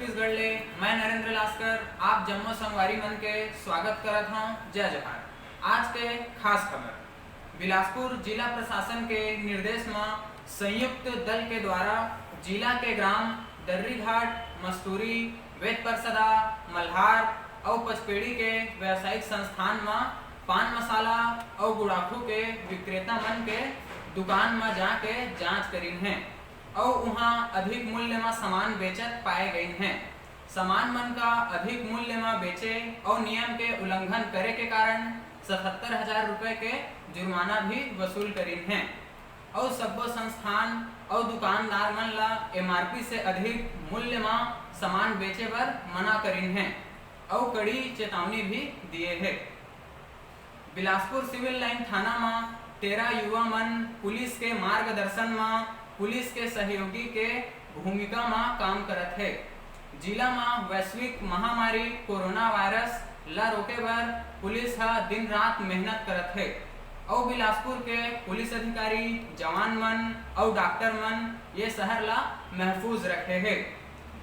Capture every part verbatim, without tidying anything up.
छत्तीसगढ़ ले मैं नरेंद्र लास्कर आप जम्मो संगवारी मन के स्वागत करत हौं। जय जोहार। आज के खास खबर। बिलासपुर जिला प्रशासन के निर्देश म संयुक्त दल के द्वारा जिला के ग्राम दर्रीघाट, मस्तूरी, वेदपरसदा, मल्हार अउ पचपेड़ी के व्यावसायिक संस्थान म पान मसाला अउ गुड़ाखू के विक्रेता मन के दुकान म जाके जांच करिन हे अउ उहां अधिक मूल्य म सामान बेचत पाए गइन हे। सामान मन का अधिक मूल्य म बेचे अउ नियम के उल्लंघन करे के कारण सतहत्तर हजार रुपए के जुर्माना भी वसूल करिन हे अउ सब्बो संस्थान अउ दुकानदार मन ला एमआरपी से अधिक मूल्य म सामान बेचे बर मना करिन हे अउ कड़ी चेतावनी भी दिए हे। बिलासपुर सिविल लाइन थाना म तेरह युवा मन पुलिस के मार्गदर्शन म पुलिस के सहयोगी के भूमिका म काम करत हे। जिला म वैश्विक महामारी कोरोना वायरस ला रोके बर पुलिस ह दिन रात मेहनत करत हे अउ बिलासपुर के पुलिस अधिकारी, जवान मन अउ डॉक्टर मन ये शहर ला महफूज रखे हे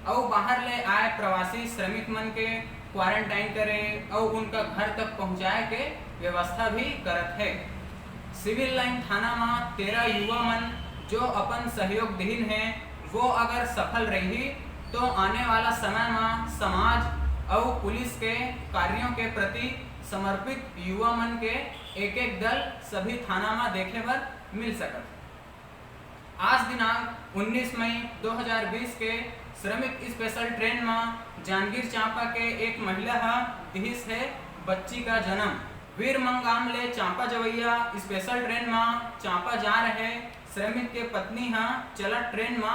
अउ बाहर ले आए प्रवासी श्रमिक मन के क्वारंटाइन करे अउ उनका घर तक पहुंचाए के व्यवस्था भी करत हे। सिविल लाइन थाना म तेरह युवा मन जो अपन सहयोग दिहिन हे, वो अगर सफल रही तो आने वाला समय म समाज अउ पुलिस के कार्यों के प्रति समर्पित युवा मन के एक एक दल सभी थाना म देखे बर मिल सकत हे। आज दिनांक उन्नीस मई दो हज़ार बीस के श्रमिक स्पेशल ट्रेन म जांजगीर चांपा के एक महिला ह दिहिस हे बच्ची का जन्म। वीर मंगाम ले चांपा जवैया स्पेशल ट्रेन म चांपा जा रहे श्रमिक के पत्नी ह चलत ट्रेन म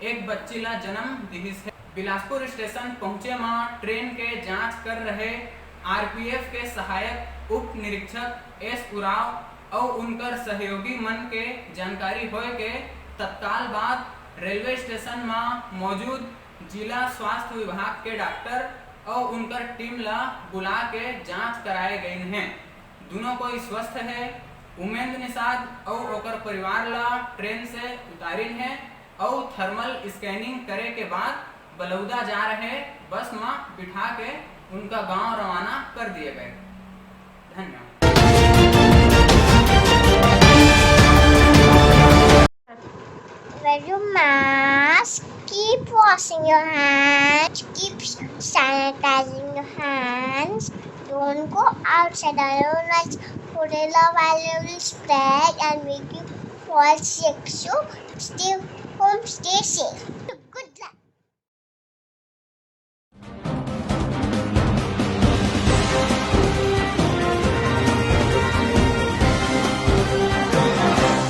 एक बच्ची ला जन्म दिहिस हे। बिलासपुर स्टेशन पहुंचे म ट्रेन के जांच कर रहे आरपीएफ के सहायक उप निरीक्षक एस उरांव अउ उनकर सहयोगी मन के जानकारी होए के तत्काल बाद रेलवे स्टेशन म मौजूद जिला स्वास्थ्य विभाग के डॉक्टर अउ उनकर टीम ला बुला के जांच कराए गइन हे। दुनों कोई स्वस्थ हे। उमेंद निषाद अउ ओकर परिवार ला ट्रेन से उतारिन हे अउ थर्मल स्कैनिंग करे के बाद बलौदा जा रहे बस म बिठा के उनका गांव रवाना कर दिए गए। धन्यवाद। Wear your mask, keep washing your hands, keep sanitizing your hands. Don't go outside alone, as Coronavirus will spread and make you fall sick. So stay home, stay safe.